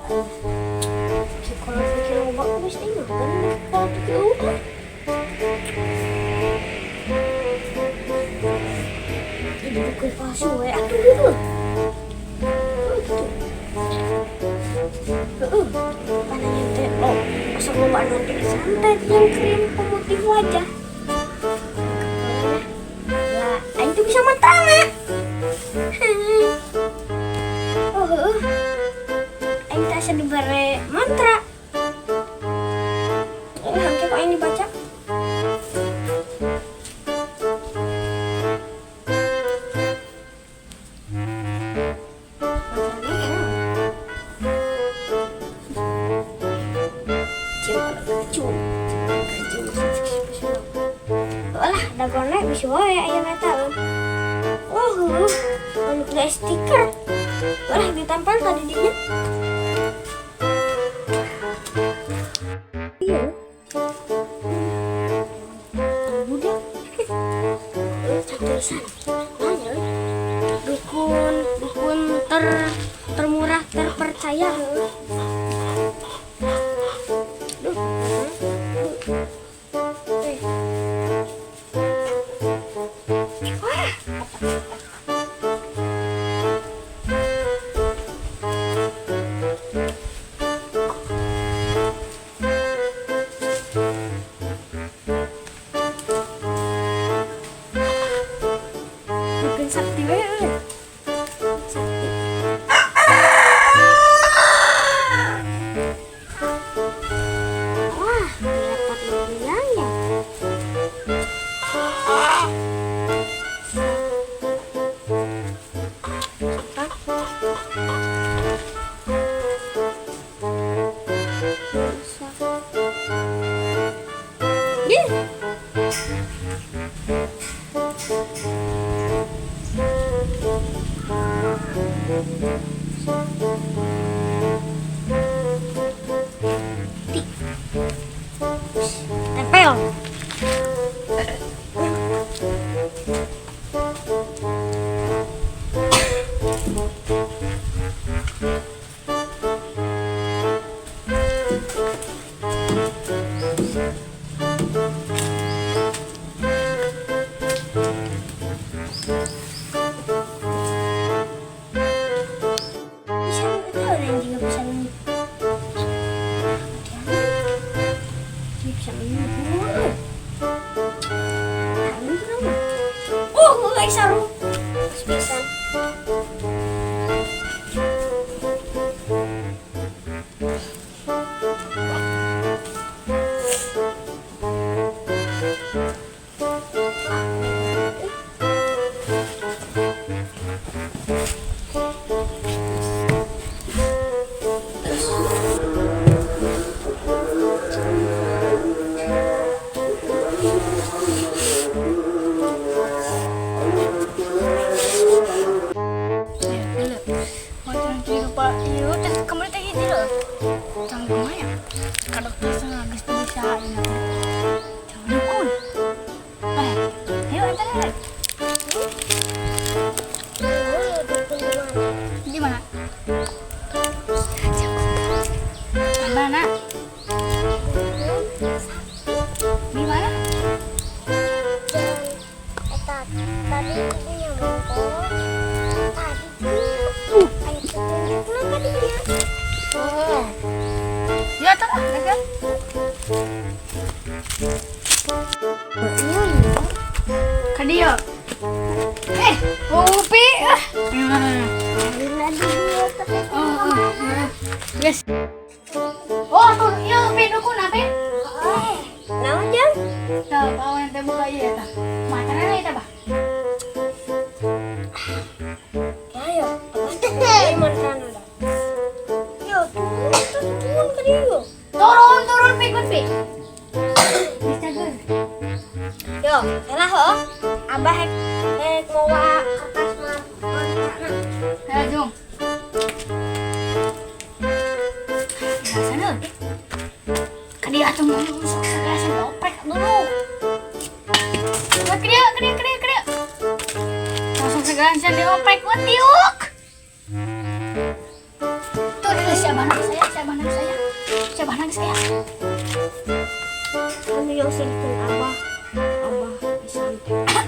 Kalau pikir loba geus teh mah kan kalau pikir loba. Jadi dukun palsu we atuh gitu. Oh, gitu. Heeh. Pananya teh oh, asa loba anu teh santet yang krim pemutih wajah. Lah, aing tuh bisa mantrana. Oh, heeh. Aing teh asa dibere mantra. Eh, engke kok aing dibaca. Mantrana naon? Cium, cium, cium. Alah, dagona bisa wae aya eta. Oh, heuh. Anu kayak stiker. Alah, ditempel tadi dinya. Iya. Budak. Tulisan. Nanya, dukun, dukun termurah terpercaya. Duh. Eh. Wah. Dukun sakti we euy. Sakti. Wah, dapat bilang ya. Ih. Tempel. Bisa itu ada yang juga bisa ini. Bisa ini. Oh, nggak saru. Bisa. Gimana? Mana? Di mana? Tadi ibunya bongkok. Tadi ayo petunjuk lah tadinya. Oh. Ya tak, kan? Iya, iya. Kadio. Upi. Yes. Oh, tuh, iya, Upi dukun apa? Naon jang? Tuh, kawan teh buka ieu tah. Macarana eta, Bah? Ayo, apa mantrana dah? Yo, turun, turun ke dia. Turun, turun, pikun, Pi. Bisa geus. Yo, salah ho. Abah hek hek mawa kertas mantrana. Ayo, Jung. Sana. Kadi atuh ngomong sok sagala oprek dulu. Kadi, kadi, kadi, kadi. Langsung segala dioprek buat tiuk. Tuh dia siapa saya? Coba nangis ya. Anu yang sirikeun abah. Abah santai.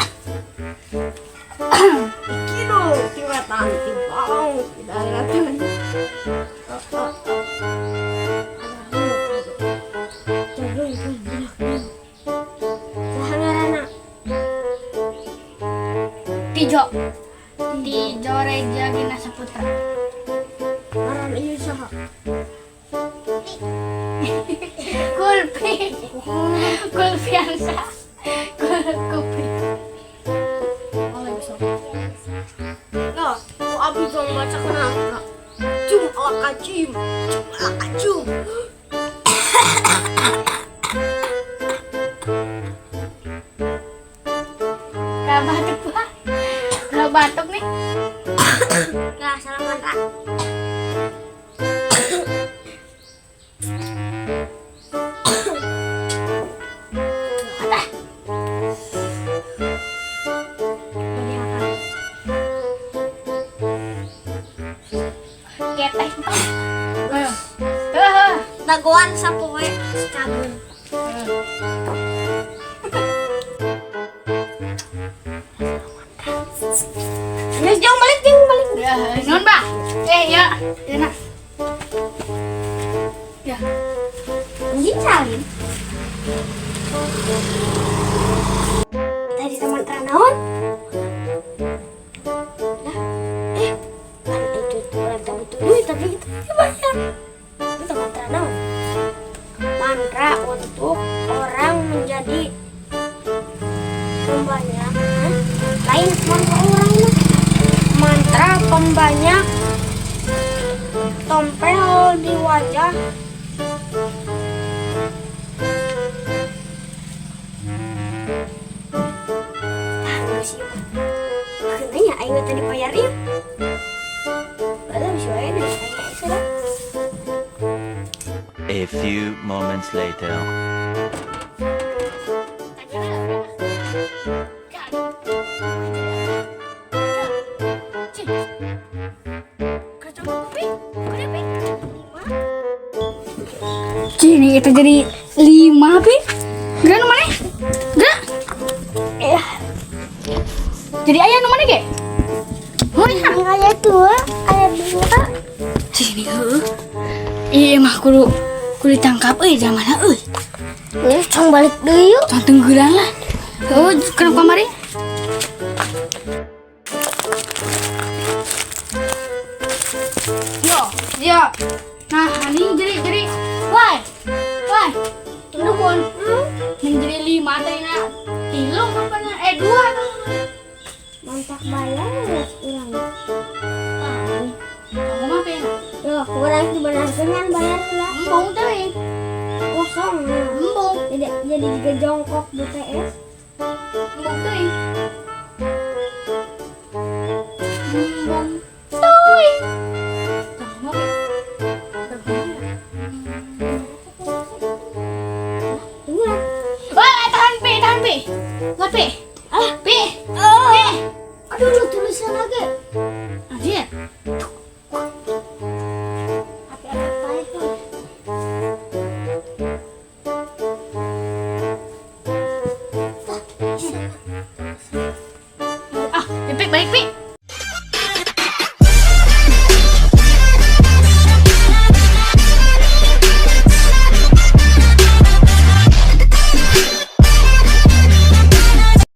Kidul, ti wetan, ti baung, ti daratan. Oh, oh, oh. Jagung pun budak. Saha ngaranna? Tijo. Tijo Reja Gina Saputra. Ngaran ieu saha? Kulpi. Kulfiansa. Kulpi. Oh, bisa. Ya, ku abi jong baca kenapa? Cum ala kacim, cum ala kacum. Gak batuk, Pak. Gak batuk nih. Ya, salah mantra. Atah. Bagi apa? Ketek. Ayo. Eh. Dagoan sapoe cager. Geus jong balik, jong balik. Ya, non, Pak. Eh, ya. Ya, nak. Ya. Anjing salin. Tadi sama mantra naon? Lah, kan itu orang tak butuh duit tapi itu bayar. Itu mantra naon? Mantra untuk orang menjadi pembanyak. Hah? Lain mantra orang mah. Mantra pembanyak tompel di wajah. Ah, geus ieu mah. Akhirnya aing teh dibayar ieu. Padahal bisa wae deh, aing geus lah. A few moments later. Cini itu jadi 5, Pi. Gerak nu mana? Gerak. Eh, Jadi ayah nu mana ge? Oh iya. aya dua, aya dua. Cini heuh. Iya mah kudu kudu ditangkap euy zaman euy. Ini cong balik deui yuk. Tong tenggelam lah. Oh, kenapa kamari? Yo, yo. Nah, ini jadi why? Why? Tunggu pun. Menjadi 5 tadi nak. Tilu apa na? 2 tuh. Mantap bayar ya urang. Ah, kamu mah pengen. Yo, kurang dibenarkan bayar lah. Embung teh. Kosong. Embung. Jadi juga jongkok BTS. Embung teh. Embung teh. Kamu mah Tunggu lah. Wah, tahan pi, tahan pi. Nggak pi.